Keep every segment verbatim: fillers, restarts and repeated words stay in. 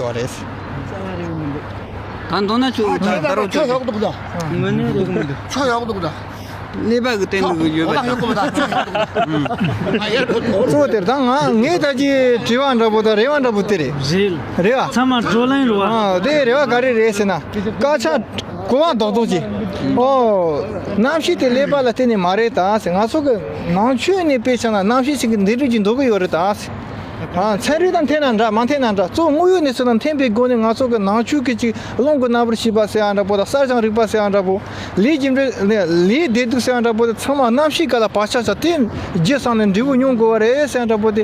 ཡོད་རེད། ད་མདོར་ན་ཁྱོད་ད་ད་རོགས་ཁྱོད་ཆོག་འདུག་ད། ངོ་ནས་རེད་མི་འདུག་ཆོག་ཡག་འདུག་ད། ཀླད་པ་གི་སྟེང་དུ་ཡོད་པ་ད། གཙོ་བོ་དེར་ད་ང་ངས་ད་ཅི་དྲི་བ་འདྲ་པོ་དང་རེ་བ་འདྲ་པོ་དེ་རེད། རེད། རེད་བ། ཚང་མ་བགྲོ་གླེང་རེད་བ། ཨ་དེ་རེ་བ་ག་རེ་རེད་ཟེར་ན། སྐད་ཆ་གོ་བ་རྡོག་རྡོག་ཅིག་ཨོ། གནམ་གཤིས་དེ་ཀླད་པ་ལ་བརྟེན་ནས་མ་རེད་ད་ཟེར། ང་ཚོ་གི་ནང་ཆོས་ནས་དཔེ་ཆ་ན་གནམ་གཤིས་ཤིག་གི་འདི་འདྲ་ཅིག་འདུག་གི་ཡོད་རེད་ད་ཟེར། ཨ་ཚན་རིག་དང་མཐུན་ན་འདྲ་མ་མཐུན་ན་འདྲ། གཙོ་བོ་དངོས་ཡོད་གནས་ཚུལ་དང་མཐུན་པའི་སྒོ་ནས་ང་ཚོ་གི་ནང་ཆོས་ཀྱི་ཅིག་རླུང་གི་རྣམ་པར་ཤེས་པ་ཟེར་ཡ་འདྲ་པོ་དང་། གསར་བྱུང་རིག་པ་ཟེར་ཡ་འདྲ་པོ། ལས་རྒྱུ་འབྲས་ལས་བདེ་སྡུག་ཟེར་ཡ་འདྲ་པོ་དེ་ཚང་མ་གནམ་གཤིས་སྐབས་ལ་བག་ཆགས་བྱ། དེ་རྒྱུ་བསགས་ནས་འབྲས་བུ་མྱོང་དགོས་པ་རེད་ཟེར་ཡ་འདྲ་པོ་དེ།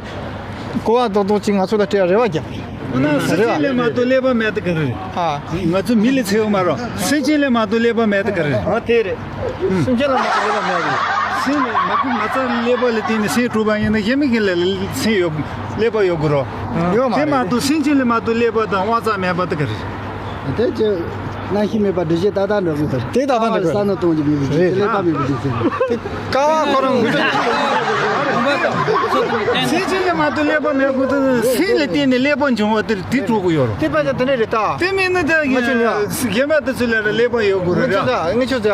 གོ་བ་རྡོག་རྡོག་ཅིག་ང་ཚོ་ལ་སྤྲད་རེ་བ་རྒྱབ། ཨ་ན་སེམས་ཅན་ལས་མ་གཏོགས་ཀླད་པ་མེད་དེ་ག་རེ་རེད། ཨ། ང་ཚོ་མི་ལ་ཚེ་བ་མ་རོ། སེམས་ཅན་ལས་མ་གཏོགས་ཀླད་པ་མེད་དེ་ག་རེ་རེད། ཨ་དེ་རེད། སེམས་ཅན་ལ་མ་གཏོགས་ཀླད་པ་མེད་རེད། སེམས་ལས་མ་གཏོགས་ང་ཚོ་ཀླད་པ་ལ་བརྟེན་ནས་སེམས་གྲུབ་པ་ཡིན་ན་གཞན་མི་གི་ལ་སེམས་ཡོད། ཀླད་པ་ཡོད་དགོས་རོ། ཡོད་མ་དེ་མ་རེད། གཏོགས་སེམས་ཅན་ལས་མ་གཏོགས་ཀླད་པ་དང་དབང་རྩ་མེད་པ་དེ་ག་རེ་རེད། དེ་ཅི། རྣམ་ཤེས་མེད་པ་འདུ་བྱེད་ཏག་ཏག་འགྲོ་གི་འདུག་དེ་ཏག་ཏག་འགྲོ་གི་ས་ནི་སྟོང་གི་མི་བུ་རེད། ཀླད་པ་མི་བུ་ཅི་ཟེར། དེ་ཀ་བ་ཁོ་རང་སེམས་ཅན་ལས་མ་གཏོགས་ཀླད་པ་མེད་དགོས་དུས་སེམས་ལ་བརྟེན་ནས་ཀླད་པ་འབྱུང་བ་དེ་དེ་འགྲོ་གི་ཡོད་རོ། དེ་པ་ཅག་དེ་འདྲ་རེད་ད། དེ་མིན་ན་ད་ང་ཆོས་ཉོ། གཞན་པ་དེ་ཚོ་ལ་ཀླད་པ་ཡོད་དགོས་རེད། ང་ཆོས་ད་ང་ཆོས་ད།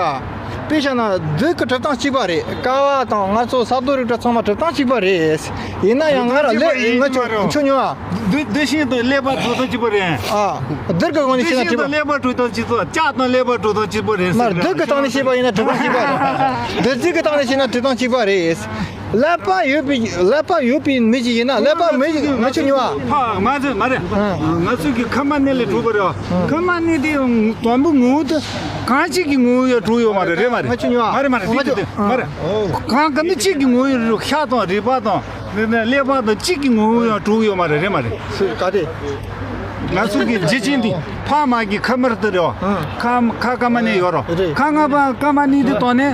དཔེ་བཞག་ན་བདུད་ཀྱི་གྲུབ་སྟངས་གཅིག་པ་རེད། ཀ་བ་དང་ང་ཚོ་ས་རྡོ་རིགས་དྲ་ཚང་མ་གྲུབ་སྟངས་གཅིག་པ་རེད། ཡིན་ན་ཡང་ང་ར་ཀླད་ང་ཆོས་ཆོས་ཉོ་ཨ། བདུད་བདུད་ཤིང་དང་ཀླད་པ་གྲུབ་སྟངས་གཅིག་པ་རེད། ཨ། བདུད་ཀྱི་སྒོ་ནས་བཤད་ན་གྲུབ་པ། ཀླད་པ་གྲུབ་སྟངས་གཅིག་པ། ལྕགས་དང་ཀླད་པ་གྲུབ་སྟངས་གཅིག་པ་རེད། མ་བདུད་ཀྱི་སྟེང་ནས་བཤད་པ་ཡིན་ན་གྲུབ་སྟངས་གཅིག་པ་རེད། བདུད་རྩི་གི་སྟེང་ནས་བཤད་ན་གྲུབ་སྟངས་གཅིག་པ་རེད། ཀླད་པ་ཡོད་པའི་ཀླད་པ་ཡོད་པའི་མི་ཞིག་ཡིན་ན་ཀླད་པ་མི་ཞིག་མི་ཆོས་ཉོ་བ། ཕ་མ་རེད་མ་རེད། ང་ཚོ་གི་ཁ་མ་ནི་ལས་གྲུབ་པ་རེད། ཁ་མ་ནི་དེ་དང་པོ་ངོ་བོ་དེ་གང་ཞིག་གི་ངོ་བོ་ཡང་གྲུབ་ཡོད་མ་རེད། རེད་མ་རེད། ང་ཆོས་ཉོ་བ། མ་རེད་མ་རེད། དེ་དེ་མ་རེད། གང་ག་ནི་གཅིག་གི་ངོ་བོ་ཡང་ཤ་དང་རུས་པ་དང་ནི་ནི་ཀླད་པ་དང་གཅིག་གི་ངོ་བོ་ཡང་གྲུབ་ཡོད་མ་རེད། རེད་མ་རེད། སུ་ག་དེ། ང་ཚོ་གི་འཇིག་རྟེན་འདི་ཕ་མ་གི་ཁ་མར་དུ་རེད། ཁ་ཁ་ཀ་མ་ནི་ཡོད་རོ། རེད། ཁ་ང་པ་ཀ་མ་ནི་དེ་དོན་ནི་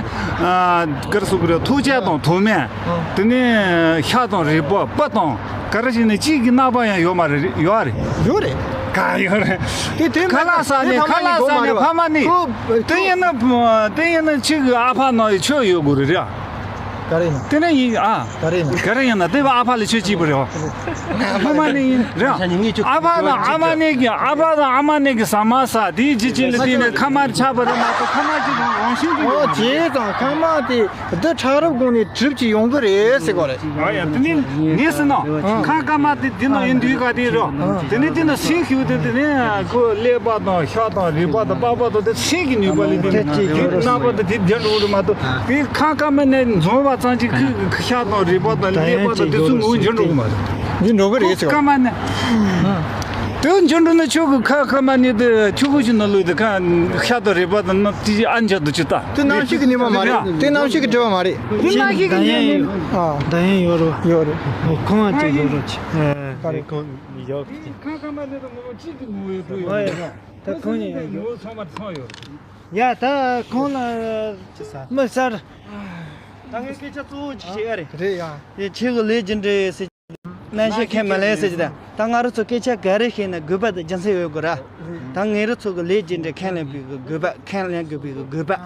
གར་སུ་གི་རེད། ཐུགས་རྗེ་དང་ཐུགས་སྨོན། དེ་ནས་ཤ་དང་རུས་པ་སྤུ་དང་ག་རེ་བྱས་ནས་གཅིག་གི་རྣམ་པ་ཡང་ཡོད་མ་རེད། ཡོད་རེད། ཡོད་རེད། ག་ཡོད་རེད། དེ་དེ་ཁ་ལག་ཟ་ནས་ཁ་ལག་ཟ་ནས་ཕ་མ་ནི། དེ་ཡིན་ན་དེ་ཡིན་ན་གཅིག་གི་ཨ་ཕ་ནང་ཡི་ཆོས་ཡོད་དགོས་རེད་ར། ག་རེ་ཡིན་ན། དེ་ནས་ཡིན་ཨ། ག་རེ་ཡིན་ན། ག་རེ་ཡིན་ན་དེ་བ་ཨ་ཕ་ལ་ཆོས་གཅིག་པ་རེད། ཕ་མ་ནི་ཡིན་ར། ཨ་ཕ་དང་ཨ་མ་ནི་གི་ཨ་ཕ་དང་ཨ་མ་ནི་གི་ཟ་མ་ཟ་དེའི་རྗེས་ཅན་ལ་བརྟེན་ནས་ཁ་མར་ཆགས་པ་རེད་མ་གཏོགས་ཁ་མ་གཅིག་རང་བཞིན་གྱི་ཨོ་ཡོད་མ་རེད། བྱས་ཙང་ཁ་མ་དེ། འདི་ཕྲ་རབ་སྒང་ནས་གྲུབ་ཀྱི་ཡོང་གི་རེད་ཟེར་གོ་རེད། ཨ་ཡ་དེ་ནི་ངས་ཟེར་ན། ཁང་ཀ་མ་དེ་འདི་ནང་ཡིན་དུས་ག་དེ་རོ། དེ་ནི་དེ་ནང་སེམས་ཤུགས་དེ་དེ་ནི་ཁོ་ཀླད་པ་དང་ཤ་དང་རུས་པ་དང་པགས་པ་དང་དེ་སེམས་ཀྱི་ནུས་པ་ལས་དེ་ནི་རྣམ་པ་དེ་དེ་འཇོན་འགྲོ་གི་མ་གཏོགས་དེ་ཁང་ཀ་མ་ནས་འཛོམས་པ་ཙམ་གྱིས་ཁོའི་ཤ་དང་རུས་པ་དང་ཀླད་པ་དང་དེ་ཚོ་ངོ་འཇོན་འགྲོ་གི་མ་རེད། འདི་འགྲོ་གི་རེད་ཟེར་གོ། ཀ་མ་ནས། དེ་འཇོན་འགྲོ་ན་ཁྱོད་ཀྱི་ཁ་ཁ་མ་ནི་དེ་ཁྱོད་ཀྱི་ནང་ལུས་དེ་ཁ་ཤ་དང་རུས་པ་དང་ནི་དེ་ཨ་འཇོན་དུ་ཅི་ལྟ། དེ་རྣམ་ཤེས་ཀྱི་ནུས་པ་མ་རེད། དེ་རྣམ་ཤེས་ཀྱི་སྒྲིབ་པ་མ་རེད། དེ་རྣམ་ཤེས་ཀྱི་ཉེན་ནི། ཨ། ད་ཡིན་ཡོད་རོ། ཡོད་རེད། ཁོང་ཨ་ཅིག་ཡོད་རོ་ཅི། ཨ། ག་རེ། ཁོང་ཡོད། ཁ་ཁ་མ་ནི་དེ་ངོ་བོ་གཅིག་གི་ངོ་བོ་ཡོད་རེད། ཡ་ད་ཁོང་ནི་ཡོད། ངོ་བོ་ཚང་མ་ཚང་ཡོད་རེད། ཡ་ད་ཁོང་ལ་ཅི་ས། མི་སར། ད་ངས་སྐད་ཆ་གཙོ་བོ་ཅིག་བཤད་ཡ་རེད། རེད་ཡ། དེ་ཁྱེད་ཀྱི་ལས་རྒྱུ་འབྲས་ཟེར། རྣམ་ཤེས་ཁས་མི་ལེན་ཟེར་གྱི་ད། ད་ང་རང་ཚོ་སྐད་ཆ་ག་རེ་བཤད་ན་དགོས་པ་དེ་རྒྱུ་མཚན་ཡོད་དགོས་ར། ད་ང་རང་ཚོ་གི་ལས་རྒྱུ་འབྲས་ཁས་ལེན་པའི་གི་དགོས་པ། ཁས་ལེན་དགོས་པའི་གི་དགོས་པ།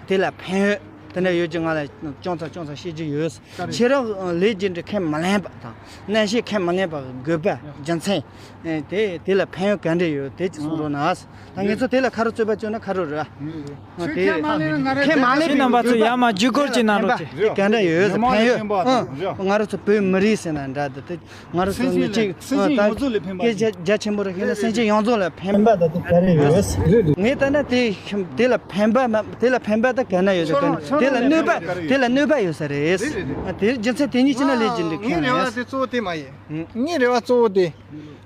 དེ་ལ་ཕན་ཡོན་དེ་འདྲ་ཡོད་ཀྱི་ང་ལ་ཅུང་ཙམ་ཅུང་ཙམ་བཤད་རྒྱུ་ཡོད། ཁྱེད་རང་ལས་རྒྱུ་འབྲས་ཁས་མི་ལེན་པ་དང་རྣམ་ཤེས་ཁས་མི་ལེན་པ་གི་དགོས་པ་རྒྱུ་མཚན། ཨེ། དེ་དེ་ལ་ཕན་ཡོན་ག་འདྲ་ཡོད་དེ་ཅིག་གསུང་རོགས་གནང་། ད་ངེད་ཚོ་དེ་ལ་ཁ་རོག་རྩོད་པ་བཅོས་ན་ཁ་རོག་རེད། ཨ། དེ་ཁས་མ་ལེན་ན་ང་རང་ཁས་མ་ལེན་པའི་རྣམ་པ་ཚོ་ཡར་མར་བརྒྱུད་སྐུར་གྱི་གནང་རོགས་བྱེད། དེ་ག་འདྲ་ཡོད་ཟེར་ཕན་ཡོད། ཨ། ང་རང་ཚོ་བོད་མི་རིགས་ཟེར་ན་འདྲ་འདི་དེ་ང་རང་ཚོ་མི་གཅིག་ད་སྐད་ཆ་རྒྱ་ཆེན་པོ་རེ་བཤད་ན་སེམས་ཅན་ཡོངས་རྫོགས་ལ་ཕན་པ་ད་དེ་ག་རེ་ཡོད། ངས་ད་ནི་དེ་དེ་ལ་ཕན་པ་མ་དེ་ལ་ཕན་པ་ད་ག་ན་ཡོད་ཟེར་ག་ན་དེ་ལ་གནོད་པ་དེ་ལ་གནོད་པ་ཡོད་ས་རེད། དེ་རྒྱུ་མཚན་དེ་གཉིས་ཀྱི་ནང་ལས་ཀྱི་འདི་ངའི་རེ་བ་དེ་གཙོ་བོ་དེ་མ་ཡིན། ངའི་རེ་བ་གཙོ་བོ་དེ།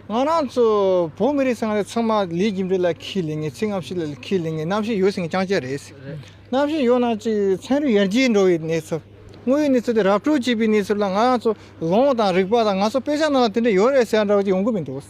ང་རང་ཚོ་བོད་མི་རིགས་ཚང་མ་ཚང་མ་ལས་རྒྱུ་འབྲས་ལ་ཁས་ལེན་མཁན། ཚེ་སྔ་ཕྱི་ལ་ཁས་ལེན་མཁན། རྣམ་ཤེས་ཡོད་ཟེར་མཁན་རྐྱང་རྐྱང་རེད། རྣམ་ཤེས་ཡོད་ན་ཅིག་ཚན་རིག་ཡར་རྒྱས་འགྲོ་བའི་གནས་ཚུལ། དངོས་ཡོད་གནས་ཚུལ་དེ་ར་སྤྲོད་བྱེད་པའི་གནས་ཚུལ་ལ་ང་རང་ཚོ་ལུང་དང་རིག་པ་དང་ང་ཚོ་དཔེ་ཆ་ནང་ལ་དེ་འདྲ་ཡོད་རེད་ཟེར་འདྲ་བ་ཅིག་ཡོང་གི་མི་འདུག་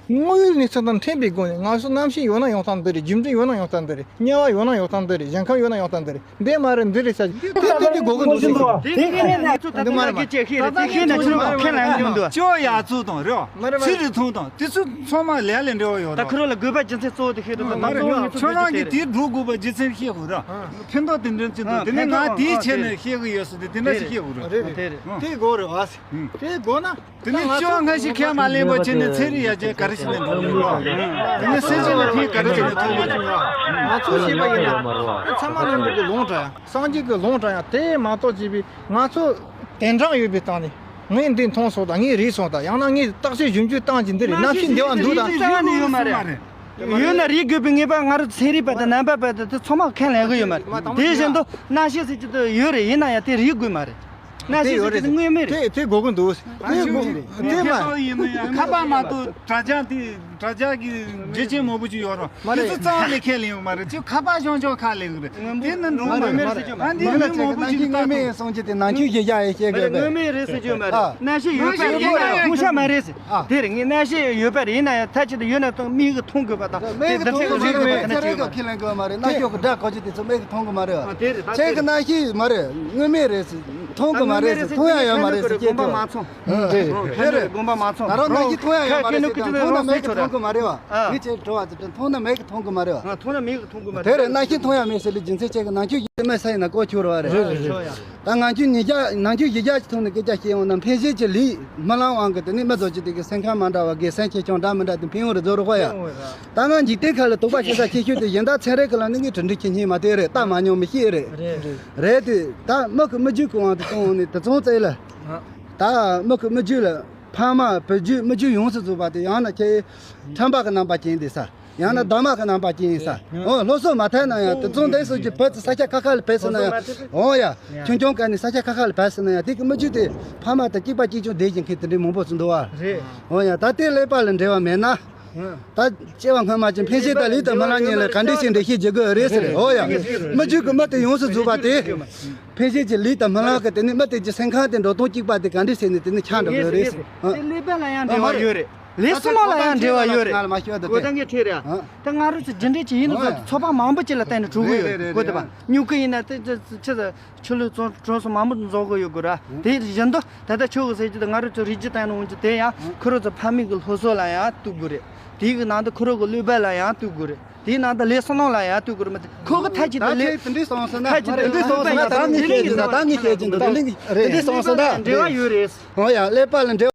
དངོས་ཡོད་གནས་ཚུལ་དང་མཐུན་པའི་སྒོ་ནས་ང་ཚོ་རྣམ་ཤེས་ཡོད་ན་ཡོང་སྟངས་འདི་རེད། རྒྱུ་འབྲས་ཡོད་ན་ཡོང་སྟངས་འདི་རེད། དམྱལ་བ་ཡོད་ན་ཡོང་སྟངས་འདི་རེད། ཞིང་ཁམས་ཡོད་ན་ཡོང་སྟངས་འདི་རེད། འདི་མ་རེད། འདི་རེད་ཟེར་གྱི་དེ་དེ་འདི་དགོས་ཀྱི་འདུག་ཟེར་གྱི། དེ་ངས་ནས་ཚོ་ད་འདི་མ་རེད་མ། སྐད་ཆ་ཤེས་རེད། དེ་ཤེས་ན་ཁྱོད་རང་ཁས་ལེན་ཡོང་འདུག་ཅོ་ཡ་ཚོ་དང་རེད། མ་རེད་མ། ཚེ་རིང་ཚོ་དང་དེ་ཚོ་ཚང་མ་ལས་ལས་འབྲེལ་བ་ཡོད་ད་རེད། ཁོ་རང་ལ་དགོས་པ་རྒྱུ་མཚན་གཙོ་བོ་དེ་ཤེས་རེད། མ་རེད། ཁྱོད་རང་གིས་དེ་སྒྲུབ་དགོས་པ་རྒྱུ་མཚན་ཤེས་དགོས་རེད། ཕན་ཐོགས་དེ་འདྲ་ཅིག་འདུག་དེ་ནས་ང་དེའི་ཆེད་ནས་ཤེས་གི་ཡོད་ཟེར་ཏེ་དེ་འདྲ་ཞིག་ཤེས་དགོས་རེད། དེ་དགོས་རེད་བ། དེ་དགོས་ན། དེ་ནས་ཁྱོད་ང་ཞིག་ཁས་མ་ལེན་པ་བྱས་ནས་ཚན་རིག་ཡར་རྒྱས་ག་རེ་ དེ་ནས་སེམས་ཅན་ལ་ཕན་ག་རེ་བྱས་ནས་ཐོག་མ་བྱུང་བ། ང་ཚོ་ཤེས་པ་ཡིན་ན་ཚད་མ་རྣམ་འགྲེལ་གྱི་ལུང་དྲངས་ཡང་སངས་རྒྱས་ཀྱི་ལུང་དྲངས་ཡང་དེ་མ་གཏོགས་བྱས་པའི་ང་ཚོ་དན་གྲངས་ཡོད་པའི་སྟེང་ནས་ངས་འདི་མཐོང་སོང་དང་ངས་རིག་སོང་དང་ཡང་ན་ངས་བརྟག་དཔྱད་ཞིབ་འཇུག་བཏང་གི་འདི་རེད། གནམ་གཤིས་འདི་བ་འདུག་དང་། རྩ་བ་ནས་ཡོད་མ་རེད། ཡོད་ན་རིག་དགོས་པའི་ངེས་པ་ང་རང་ཚན་རིག་པ་དང་རྣམ་པ་པ་དང་དེ་ཚང་མ་ཁས་ལེན་གི་ཡོད་མ་རེད། དེ་བཞིན་དུ་གནམ་གཤིས་ཟེར་གྱི་དེ་ཡོད་རེད། ཡིན་ན་ཡང་དེ་རིག་དགོས་མ་རེད། གནམ་གཤིས་ཟེར་གྱི་དེ་དངོས་མེད་རེད། དེ་དེ་དགོས་ཀྱི་འདུག་དེ་དགོས་ཀྱི་འདུག་དེ་མ་ཁ་པར་མ་གཏོགས་དྲ་རྒྱ་དེ་དྲ་རྒྱ་གི་འགྲེལ་བཤད་མང་པོ་ཅིག་ཡོད་རེད། མ་རེད། དེ་ཚོ་རྩ་བ་ནས་ཁས་ལེན་ཡོད་མ་རེད། ཅིག་ཁ་པར་བྱང་ཆུབ་ཁ་ལེན་གི་རེད། དེ་ནི་འགྲོ་མ་རེད། ཨ་འདི་མི་མང་པོ་ཅིག་ལྟ་ཐུབ། སོང་ཅི་དེ་ནང་ཆོས་བཞི་བརྒྱ་ཡི་བཤད་དགོས་པ་རེད། དངོས་མེད་རེད་ཟེར་གྱི་ཡོད་མ་རེད། ཨ། གནམ་གཤིས་ཡོད་པ་རེད། ཡིན་ན་ཡང་ཁུངས་ཤ་མ་རེད་ཟེར། ཨ། དེ་རེད། ངས་གནམ་གཤིས་ཡོད་པ་རེད། ཡིན་ན་ཡང་ཐ་ཆད་དུ་ཡོད་ན་ཐང་མིག་གིས་མཐོང་དགོས་པ་དང་དེ་མིག་གིས་མཐོང་དགོས་པ་རེད། ཁྱེད་རང་གིས་ཁས་ལེན་དགོས་མ་རེད། གནམ་གཤིས་ཀྱི་སྒྲ་གོ་ཅི་དེ་ཚོ་མིག་གིས་མཐོང་གི་མ་རེད། ཨ། དེ་རེད། ད་ཁྱེད་ཀྱི་གནམ་གཤིས་མ་རེད། དངོས་མེད་རེད་ཟེར། མཐོང་གི་མ་རེད་ཟེར། མཐོང་ཡ་ཡོད་མ་རེད་ཟེར། ཁྱེད་དགོངས་པ་ཚོ། མ་ཚོམས། ཨ། དེ་རེད། དགོངས་པ་མ་ཚོམས། ད་རུང་གནམ་གཤིས་མཐོང་ཡ་ཡོད་མ་རེད་ཟེར། མཐོང་ན་མིག་གིས་མཐོང་གི་མ་རེད་བ། ཨ། ངས་ཁྱེད་དྲི་བ་དེ་དྲིས། མཐོང་ན་མིག་གིས་མཐོང་གི་མ་རེད་བ། ཨ། མཐོང་ན་མིག་གིས་མཐོང་གི་མ་རེད། དེ་རེད། གནམ་གཤིས་མཐོང་ཡ་མེད་ཟེར་ལས་རྒྱུ་མཚན་ཁྱེད་ཀྱི་ནང་ཆོས་ཡིན་མིན་ས་ཡིན་ན་གོ་ཆོད་རེད་བ། རེད་རེད། ད་ནང་ཆོས་ཉིས་བརྒྱ་ནང་ཆོས་བཞི་བརྒྱ་ཅིག་ཐོག་ནས་སྐད་ཆ་བཤད་ཡོང་ན། འཕེལ་ཤེས་ཀྱི་ལུས་མི་ལང་བའང་གི་དེ་ནི་མི་ཚོ་ཅིག་དེ་གི་སེམས་ཁམས་མ་འདྲ་བ། དགེ་སེམས་ཆེ་ཆུང་འདྲ་མི་འདྲ་དེ་འཕེལ་ཡོང་རེད། རྫོགས་རེད་ཁོ་ཡ། ད་ང་འཇིག་རྟེན་ཁ་ལ་དོགས་པ་ཤེས་ས་ཆེ་ཤོས་དེ་གཞན་དག་ཚན་རིག་གི་ལམ་ནས་ངས་དྲི་འདྲི་བྱེད་སྙིང་མ་དེ་རེད། ལྟ་མ་མྱོང་མི་ཤེས་རེད། རེད་རེད། རེད་དེ་ད་མི་གི་མི་རྒྱུད་ཀྱི་དབང་དུ་བཏང་ནས་དེ་ཚོང་རྩེ་ལ། ད་མི་གི་མི་རྒྱུད་ལ་ཕ་མ་བུ་རྒྱུད་མི་རྒྱུད་ཡོངས་སུ་རྫོགས་པ་དེ། ཡང་ན་ཁྱེད་ཁྲམ་པ་གི་རྣམ་པ་ཅན་དེ་ས། ཡང་ན་ཟླ་མ་གི་རྣམ་པ་ཅན་ཡིན་ས། འོ། སློབ་གསོ་མ་ཐེབས་ན་ཡང་དེ་ཚོང་འདི་སོགས་ཀྱི་བུ་ཚོ་ས་ཆ་ཁ་ཁ་ལ་ཕེབས་སོང་ན་ཡང་། འོ་ཡ། ཆུང་ཆུང་སྐབས་ནས་ས་ཆ་ཁ་ཁ་ལ་ཕེབས་སོང་ན་ཡང་དེ་གི་མི་རྒྱུད་དེ་ཕ་མ་དང་གཅིག་པ་གཅིག་རྐྱང་བསྡད་ཀྱི་མཁན་དེ་འདྲའི་མང་པོ་ཞིག་འདུག་བ། རེད། འོ་ཡ། ད་དེ་ཀླད་པ་ལ་འབྲེལ་བ་མེད་ན། ད་སྐྱེ་བ་སྔོན་མ་ཅན་འཕེལ་ཤེས་དང་ལུས་དང་མི་ལང་གཉིས་ལ་ག་འདྲ་ཞིག་འགྲེལ་བཤད་བྱེད་དགོས་རེད་ཟེར། འོ་ཡ། མི་རྒྱུད་ཀྱི་མི་དེ་ཡོངས་སུ་རྫོགས་པ་དེ། འཕེལ་ཤེས་ཀྱི་ལུས་དང་མི་ལང་གི་དེ་ནི་མི་དེ་གི་སེམས་ཁམས་དེ་འགྲོ་སྟངས་གཅིག་པ་དེ་ག་འདྲ་བྱས་ནས་དེ་ནི་ཆགས་འགྲོ་གི་རེད་ཟེར། དེ་ཀླད་པ་ལ་ཡང་འབྲེལ་བ་ཡོད་རེད། ལུས་སྲོག་ལ་ཡང་འབྲེལ་བ་ཡོད་རེད། ང་ལ་མ་ཤོད་དེ། གོ་ད་ངས་ཁྲིད་རེད། ཨ། ད་ང་རང་ཚོ་རྒྱུ་འབྲས་ཅིག་ཡིན་ན་ཨ། ཚོགས་པ་མང་པོ་ཅིག་ལ་བརྟེན་ནས་གྲུབ་གི་ཡོད་རེད། རེད་རེད། གོ་དེ་པ། རེད། སྨྱུ་གུ་ཡིན་ན་དེ་ཆུ་ལུད་ཚོ་གྲོགས་སུ་མང་པོ་འཛོག་གི་ཡོད་དགོས་ར། དེ་བཞིན་དུ་ད་ལྟ་ཁྱོད་ཀྱི་ཟེར་གྱི་དེ་ང་རང་ཚོ་རིགས་རྒྱུད་བརྟེན་ནས་འོང་རྒྱུ་དེ་ཡང་ཁོ་རང་ཚོ་ཕ་མེས་ཀྱི་སློབ་གསོ་ལ་ཡང་གཏུག་དགོས་རེད། དེའི་གི་ནང་དུ་ཁོ་རང་གི་ཀླད་པ་ལ་ཡང་གཏུག་དགོས་རེད། དེའི་ནང་དུ་ལུས་སྲོག་ལ་ཡང་གཏུག་དགོས་རེད། མ་གཏོགས་ཁོ་གི་ཐད་ཀྱི་དེ་ལས་དེ་འདྲའི་སོང་ཟེར་ན། ཐད་ཀྱི་དེ་འདྲའི་སོང་ཟེར་ན། ད་ནི་ཤེས་ཀྱི་འདུག་ད་ནི་ཤེས་ཀྱི་འདུག་ད་ནི་དེ་འདྲའི་སོང་ཟེར་ན། འབྲེལ་བ་ཡོད་རེད། འོ་ཡ། ཀླད་པ་ལ་འབྲེལ།